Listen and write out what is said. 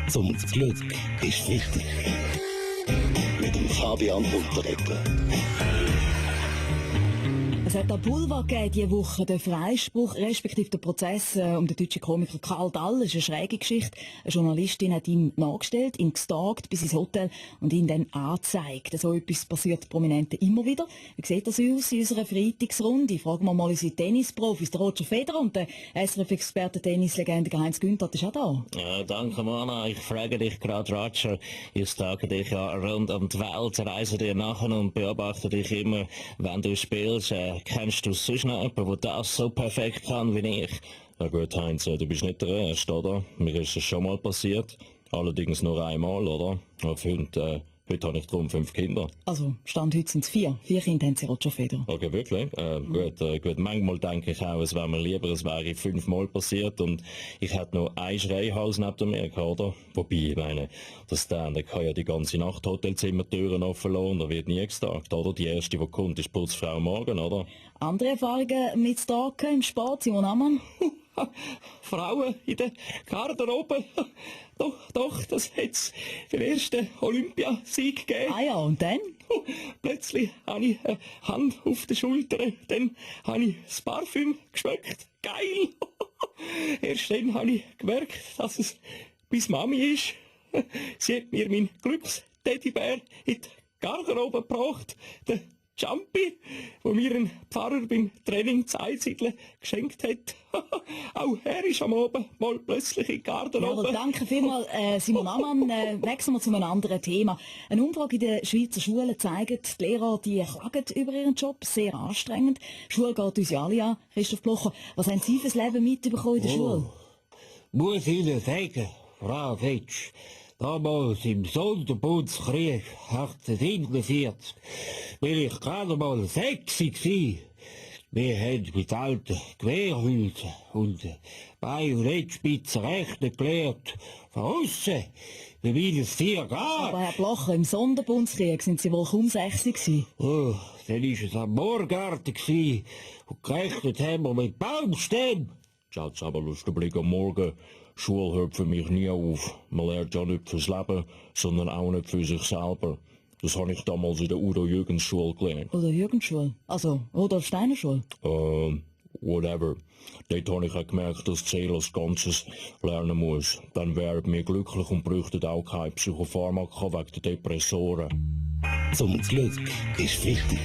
Zum Glück ist wichtig. Mit dem Fabian Unterreger. Es hat einen Boulevard gegeben diese Woche, der Freispruch, respektive der Prozess um den deutschen Komiker Karl Dall. Das ist eine schräge Geschichte. Eine Journalistin hat ihn nachgestellt, ihn gestalkt bis ins Hotel und ihn dann angezeigt. So etwas passiert Prominenten immer wieder. Wie sieht das aus in unserer Freitagsrunde? Fragen wir mal unsere Tennisprofis, der Roger Federer und der SRF-Experte Tennislegende Heinz Günther, ist auch da. Ja, danke, Mona. Ich frage dich gerade, Roger. Ich stalke dich ja rund um die Welt, reise dir nachher und beobachte dich immer, wenn du spielst. Kennst du sonst noch jemanden, der das so perfekt kann wie ich? Na gut, Heinz, du bist nicht der Erste, oder? Mir ist es schon mal passiert. Allerdings nur einmal, oder? Heute habe ich darum 5 Kinder. Also, Stand heute sind es 4. 4 Kinder haben sie, Roger Federer. Okay, wirklich? Gut. Manchmal denke ich auch, es wäre mir lieber, es wäre 5 Mal passiert und ich hätte noch einen Schreihals neben mir gehabt, oder? Wobei, ich meine, der Stand kann ja die ganze Nacht Hotelzimmertüren offen lassen und er wird nie gestalkt, oder? Die erste, die kommt, ist Putzfrau Morgen, oder? Andere Erfahrungen mit Stalken im Sport, Simon Ammann? Frauen in der Garderobe. Doch, das hat's den ersten Olympiasieg gegeben. Ah ja, und dann? Plötzlich habe ich eine Hand auf der Schulter, dann habe ich das Parfüm geschmeckt. Geil! Erst dann habe ich gemerkt, dass es meine Mami ist. Sie hat mir meinen Glücksteddybär in die Garderobe gebracht. Der Jumpy, wo mir ein Pfarrer beim Training zu Einsiedeln geschenkt hat. Auch er ist am Abend mal plötzlich in die Garderobe. Ja, danke vielmals, Simon Ammann. Wechseln wir zu einem anderen Thema. Eine Umfrage in den Schweizer Schulen zeigt, die Lehrer die klagen über ihren Job, sehr anstrengend. Die Schule geht uns ja alle an. Christoph Blocher, was haben Sie fürs Leben mitbekommen in der Schule? Muss Ihnen sagen, Frau Fetsch, damals im Sonderbundskrieg 1847 bin ich gerade mal 6 war. Wir haben mit alten Gewehrhülsen und Bajonettspitzen rechnen gelernt. Von aussen, wie es 4 geht. Aber Herr Blocher, im Sonderbundskrieg sind Sie wohl kaum 6 gewesen. Oh, dann war es am Morgarten und gerechnet haben wir mit Baumstämmen. Schatz, aber lustig Blick am Morgen. Schule hört für mich nie auf. Man lernt ja nicht fürs Leben, sondern auch nicht für sich selber. Das habe ich damals in der Udo-Jürgens-Schule gelernt. Oder Jugendschule? Also, Rudolf Steiner Schule? Whatever. Dort habe ich auch gemerkt, dass die Seele als Ganzes lernen muss. Dann wäre mir glücklich und bräuchte auch keine Psychopharmaka wegen der Depressoren. Zum Glück ist wichtig.